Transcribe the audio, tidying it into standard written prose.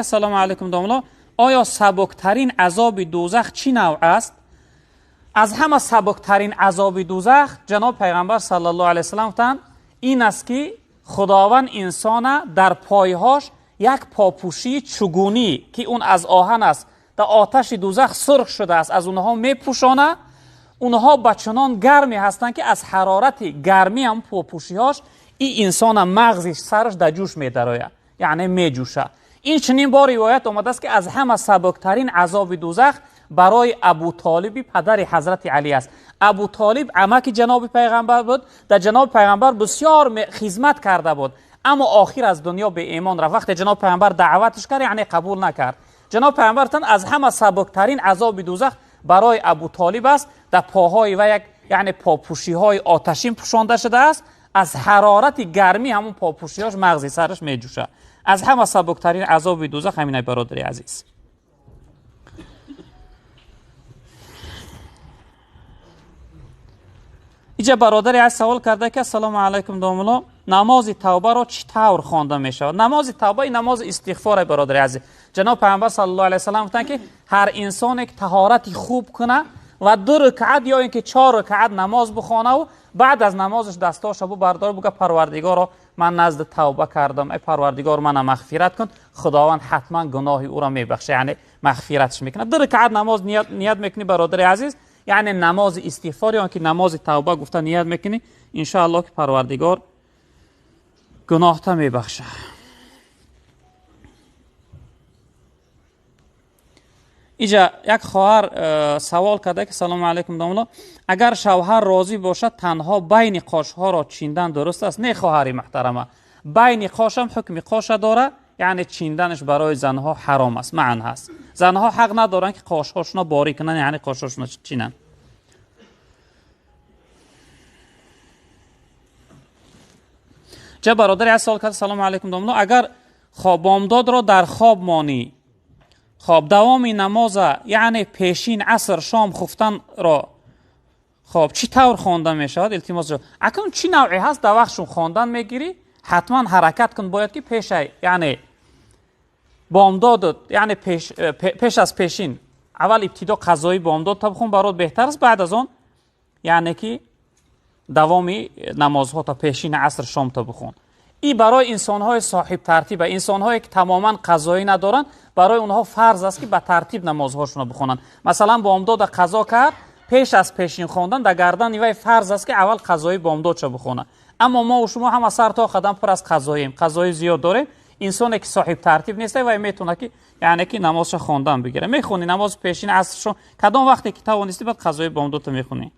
Ассалому алайкум домла, оё сабуктарин азоби дӯзах чӣ навъ аст? Аз ҳама сабуктарин азоби дӯзах ҷаноб пайғамбар саллаллоҳу алайҳи васаллам гуфтанд ин аст ки худованд инсона дар пойҳош як попӯшии чугунӣ ки он аз оҳан аст дар оташи дӯзах сурх шудааст аз онҳо мепӯшонад. Онҳо ба чунон гармӣ ҳастанд ки аз ҳарорати гармӣ ҳам попӯшиҳош ин инсона мағзи сараш дар ҷӯш медарояд, яъне меҷӯшад. Ин чунин бо ривоят омадааст ки аз ҳама сабуктарин азоби дӯзах барои Абу Толиби падари ҳазрати Алӣ аст. Абу Толиб амаки ҷаноби пайғамбар буд, дар ҷаноби пайғамбар бисёр хизмат карда буд, аммо охир аз дунё беимон рафт. Вақте ҷаноби пайғамбар даъватш кард, яъне қабул накард. Ҷаноби пайғамбар тан аз ҳама сабуктарин азоби дӯзах барои Абу Толиб аст. Дар поҳои ва як яъне попӯшиҳои оташин пӯшонда шудааст, аз ҳарорати гармӣ ҳамон попӯшиҳош мағзи сараш меҷӯшад. Аз ҳама сабуктарин азоби дӯзах ҳамин, бародари азиз. Иҷа бародари аз савол карда ки ассалому алайкум домулло, намози тавбаро чӣ тавр хонда мешавад? Намози тавба намози истиғфор, бародари азиз. Ҷаноб пайғамбар саллаллоҳу алайҳи васаллам гуфтанд ки ҳар инсоне ки таҳорати хуб кунад ва 2 ракъат ё ин ки 4 ракъат намоз бихонаву баъд аз намозаш дастошро бубардора, буга парвардигоро ман назди тавба кардам, эй парвардигор мана мағфират кун, худованд ҳатман гуноҳи ӯро мебахшад, яъне мағфиратш мекунад. 2 ракъат намоз ният мекунӣ бародари азиз, яъне намози истиғфор ё ки намози тавба гуфта ният мекунӣ, иншоаллоҳ ки парвардигор гуноҳта мебахшад. Иҷа як хоҳар савол карда ки салому алайкум домулло, агар шавҳар розӣ бошад танҳо байни қошҳоро чиндан дуруст аст? Не хоҳари муҳтарама, байни қошам ҳукми қоша дора, яъне чинданаш барои занҳо ҳаром аст, маън ҳаст. Занҳо ҳақ надоранд ки қошҳошонро борӣ кунанд, яъне қошҳошонро чинанд. Ҷа бародари аз савол карда салому алайкум домулло, агар бомдодро дар хоб монӣ, хоб давоми намоза яъне пешин аср шом хуфтанро хоб чӣ тавр хонда мешавад? Илтимос ҷо. Акнун чӣ навъе ҳаст дар вақтшон хондан мегирӣ, ҳатман ҳаракат кун бояд ки пеша яъне бомдод яъне пеш аз пешин аввал ибтидо қазои бомдод та бихон, барот беҳтар аст, баъд аз он яъне ки давоми намозҳо та пешин аср шом та бихон. И барои инсонҳои соҳиб тартиб, инсонҳое ки тамоман қазоӣ надоранд, барои онҳо фарз аст ки ба тартиб намозҳошонро бихонанд. Масалан бомдода қазо кард, пеш аз пешин хондан дар гардани вай фарз аст ки аввал қазои бомдодша бихонад. Аммо мо ва шумо ҳама сар то қадам пур аз қазоем, қазои зиёд дорем. Инсоне ки соҳиб тартиб нест, вай метавонад ки яъне ки намозша хондан бигирад. Мехонӣ намози пешин асршо кадом вақте ки тавонистӣ, баъд қазои бомдодро мехонӣ.